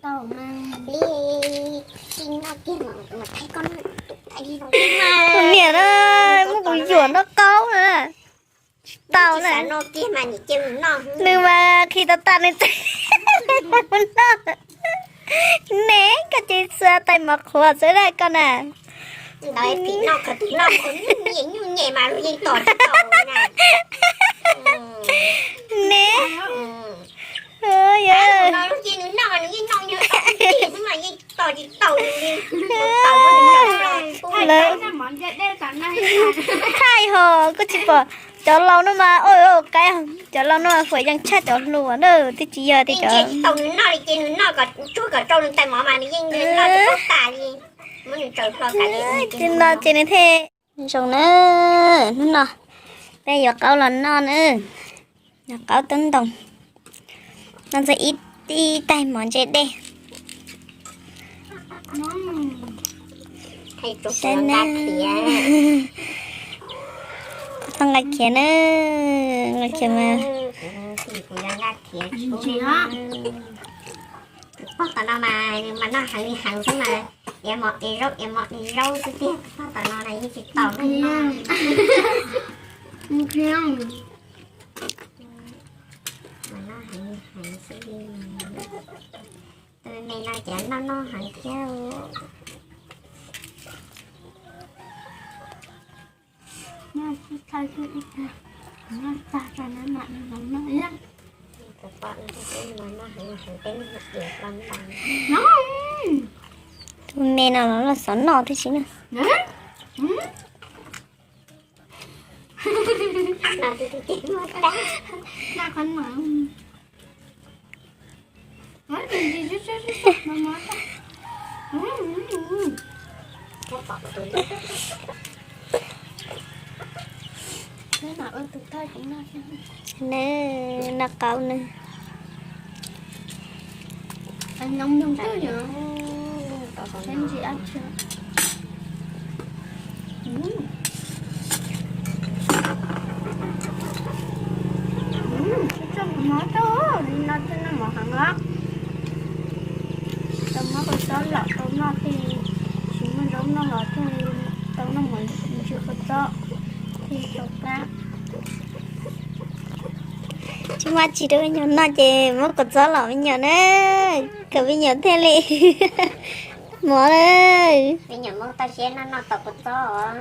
Li, tsis noj kiag mas thaij koj. Tus niam na, muab kuv yuam noj qaub na. Tsis tau na. Nws mas khi tau tas nws tsev noj. Ne, koj ces xav tais mov qhuav xwb na koj na. Ne. Yog. Lawv thaij ho kuj tsis pom cov laus no mas, oj, qaib, cov laus no mas huam yeej tshaj cov hluas na, twb tsis yog tias cov no ces nws thiaj zoo na. Hnub no peb yuav qaub los noj na, yuav qaub tub ntoo, noj txog ib, ib tais mov ntse dej. Saib na, kuv txhob nqa khiav na, nqa khiav mas. Tus pog tom no mas nws mas noj heev li heev xwb mas, es mov es zaub es mov es zaub xwb tiag, tus pog tom no na yeej tsis tau li. Mas noj heev li heev xwb li. Tus me no ces noj noj heev thiab. Tus me no los los xav noj thiab tsis na. Nws noj qaub nws. Tsis tso mov rau, no thiaj noj mov heev os. Tau muab kua txob lom tau noj thiaj, tsis muaj zaub noj los thiaj tau noj mov ntsis kua txob thiaj tau qab. Tsis muaj tsis rau me nyuam noj ces muab kua txob lom me nyuam na, kom me nyuam thiaj li mov na. Me nyuam Hmoob toj siab noj noj tau kua txob os.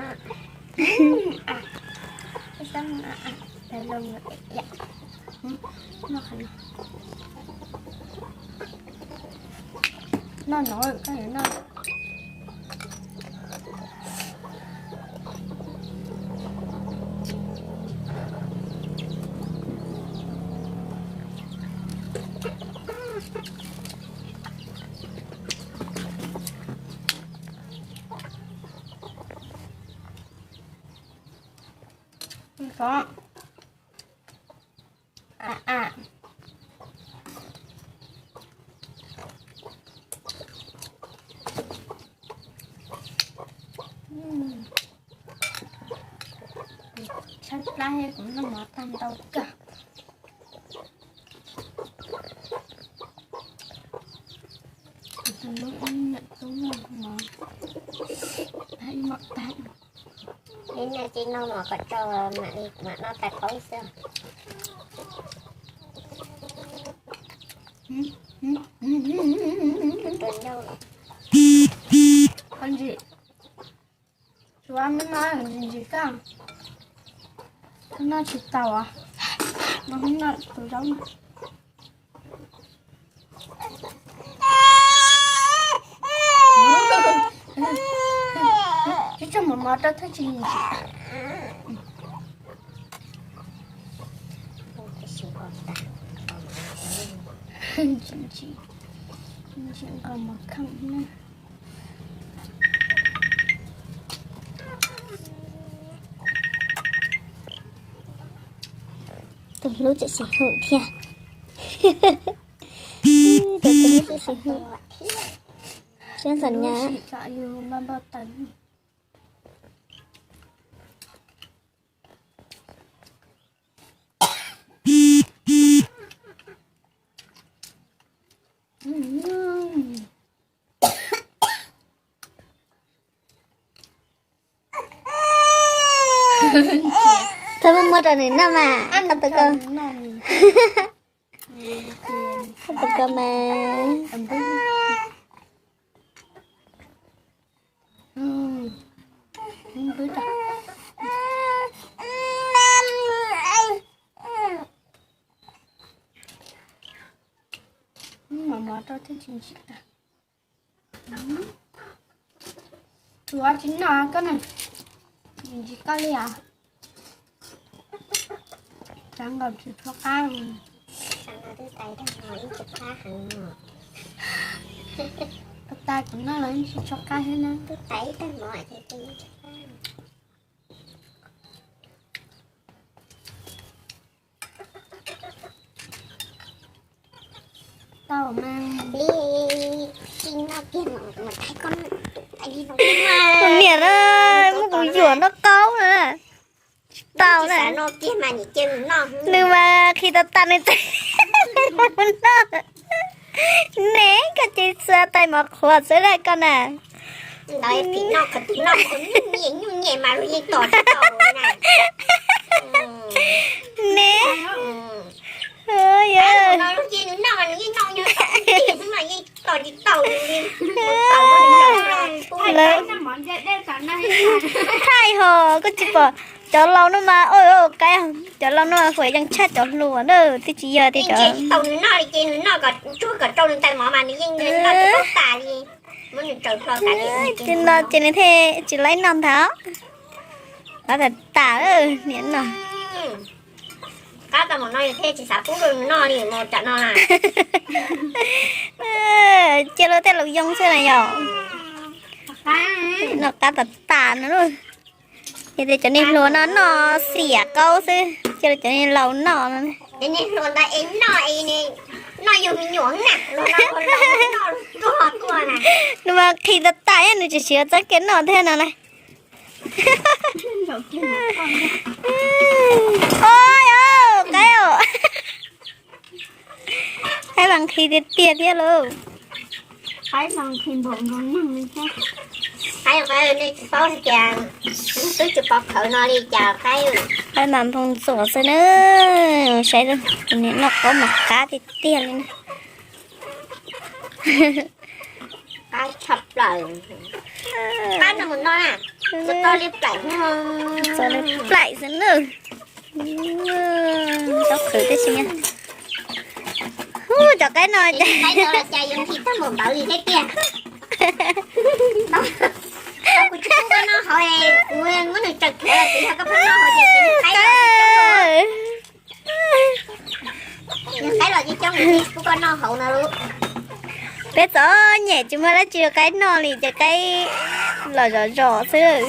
Noj no, koj yuav noj. Tshaib plab kuv noj mov tag ntau kawg. Kuv tus hlub ib niam tub noj mov tag ib mom tag. Ib niam txiv noj mov kom tsau mam li mam noj tais qaub xwb. Koj ntsim, tsuav me no ntsim ntsim koj, koj noj tsis tau os. No hnub no tus zaub no. Tsis tso mov mov rau thiaj tsis ntsim. Ntsim nqos mov kheej na. Tus hlub tseem sib hwm thiab. Tus hlub tseem sib hwm. Siab ntxov nyab. Thaum muab rau nws noj mas, koj tus koj, koj tus koj mas. Mov mov rau thiaj tsis ntsim tag. Tus tsis noj koj na, ntsim koj li os. Tsav nkaus tsis tshua qab. Tus tais kuv noj los tsis tshua qab thiab na. Tau mas. Tus niam na, muab kuv yuam noj qaub na. Tsis tau na. Nws mas khi tau tas nws tsev noj. Neb koj ces xav tais mov qhuav xwb na koj na. Neb. Lawv thaij ho koj tsis pom cov laus no mas, oj, qaib, cov laus no huam yeej tshaj cov hluas na, twb tsis yog tias cov. Ces no ces nws thiaj tsis laib noj ntag. Qab tas tas niam no. Qab tas mus no thiaj tsis xav pub rau nws noj li mus tam no na. Cia luag tej laus yoo xwb na yom. Noj qab tas tas no. Yog tias cov niag hluas no noj xiam qaub xwb, cia luag cov niag laus noj no. Noj yug me nyuam na. Nws mas qhis tas tas nws tsis siv txoj kev noj thiab no na. Oj, qaib, qaib mas qhis tiag tiag thiab lauj. Qaib mas nphoo ntxuam xwb na. Saib tus niam noj qaub mas qab tiag tiag li na. Qab tshaj plaws. Qab no mus no na, txog li plaim, txog li plaim xwb na. Tau khwv tib si. Hu, cov qaib no ces kuv tsis pub koj noj hauv, kuv muab nws tsaws khiav lawm, kuv yog koj pheej noj hauv ces kuv qaib. Nws qaib los coob coob, kuv pub koj noj hauv no lauj. Peb txom nyem tsis muaj dab tsi rau qaib noj li, ces qaib los zom zom xwb.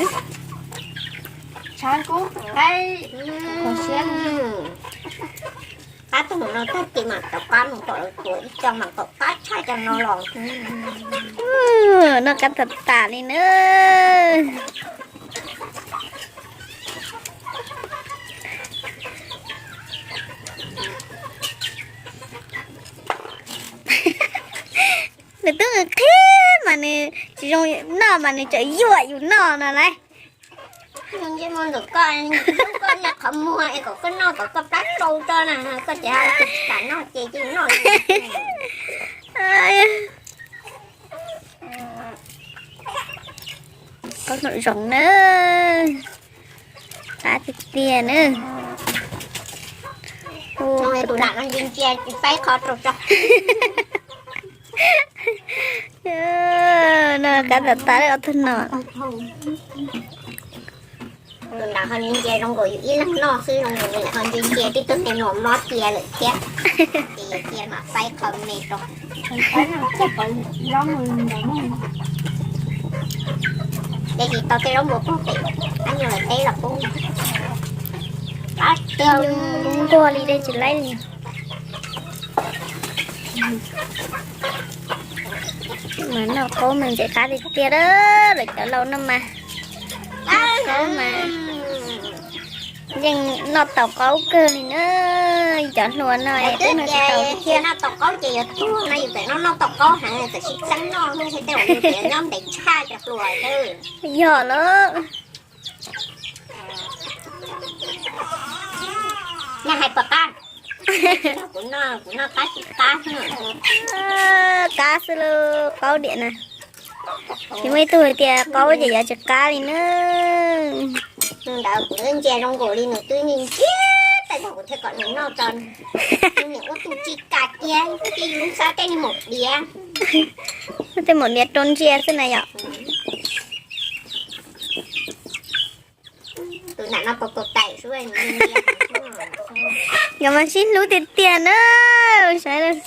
Qab tus no tag kis mam rov qab mus kom lawv tuav ib co mas kom qab tshaj cov no los. Noj qab tas tas li na. Nws twb qhib mas nws tsis zoo noj mas nws tseem yuam yus noj no lauj. Ntsej muag ntawm koj, koj niag qhov muag es kom koj noj kom koj plab rau tso na, koj tias tsis kam noj ces cia noj. Qaib hluas zoo na, qab tiag tiag na. Tus nram no ntsia ntsia faib qho rau tso. No qab tas tas ob tug no. Tus nram ho ntsia ntsia zoo nkaus yus ib leeg noj xwb, zoo nkaus ho ntsia ntsia tib tug niag nua mob cia lawm thiab. Ces cia mam faib qho me rau. Dej tsis tau tej zaub npua poob pem, ab nyuag lawv teb los poob. Qab tiag nquag li dej tsis laib li. Mas noj qaub mas ntxim qab tiag tiag, lawv cov laus noj mas, noj qaub mas Yeej noj tau qaub kawg li na, cov hluas no twb noj tsis tau thiab. Noj tau qaub ces yuav tuag no, yus txawm noj noj tau qaub heev txawm sib txeeb noj, tej zaum nws yuav nyob ntev tshaj cov hluas xwb. Yog lawm. Nej hais puas qab? Kuv noj, kuv noj qab tsis qab. Qab xwb lauj, qaub diam na. Tsis muaj ib tug hais tias qaub ces yuav tsis qab li na. Ntawd kuv ntsia zoo nkaus li nws twb ntsia tas zog kuv thiaj kom nws noj tso. Niam ua tus tsis kam tiag, twb yus lub xab tej niag maum diav. Tej maum diav rau ntsia xwb na yom. Tus nram no pos pos taim xwb. Nkawd mas sib hlub tiag tiag na. Saib,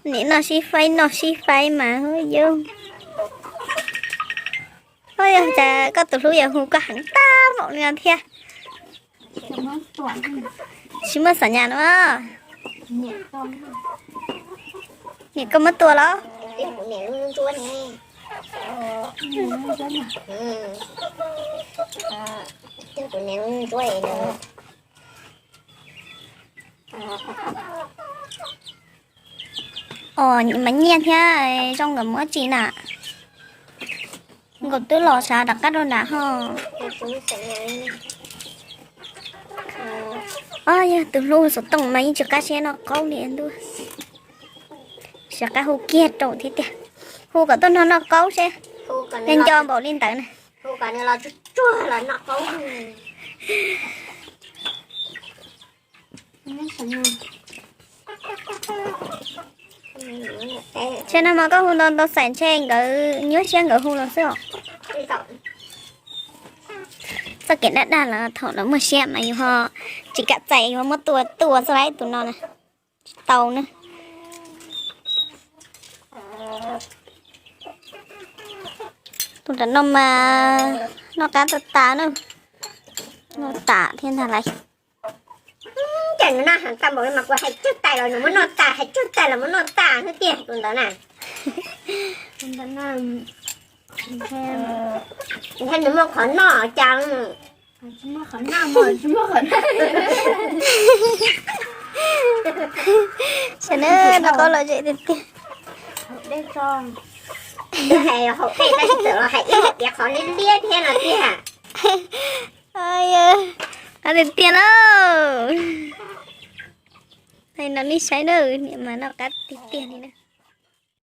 niam noj sib faib noj sib faib mas yog. Ua cas koj tus hlub yuav hu koj heev tag npaum li no thiab? Tsis muaj xam nyas no. Niam koj muab tua los? Os, mas nyiaj thiab zoo nkawd muab tsis na. Nkawd twb los sav rov qab rau nrad ho. Os, yog tus hlub xov tooj mas yeej tsis qab siab noj qaub li ntuj. Rov qab hu kiag rau thiab tiag. Hu kom tuaj nrog noj qaub seb. Nco npaum li ntawd na. Ntshe no mas koj hu ntau ntau xaim ntshe nkawd nyuaj siab nkawd hu los xwb os. Txoj kev daj daj los thaum lawv muaj siab mas yus ho tsis kam txais, yus ho muab tua tua txog laib tus no na. Tsis tau na. Tus nram no mas noj qab tas tas na. Noj tas thiab ntag lauj. Cas nws noj heev tag npaum li mas kuv hais tsawg tais los nws muab noj tas, hais tsawg tais los muab noj tas xwb tiag tus ntawd na. Nws muaj qhov noj cas. Saib na, noj qaub lom zem tiag tiag. Hais haum dej tab sis txawm los hais ib hais tias qhov liab liab thiab no tiag. Qab tiag tiag na. Hais no nej saib na, niam mas noj qab tiag tiag li na.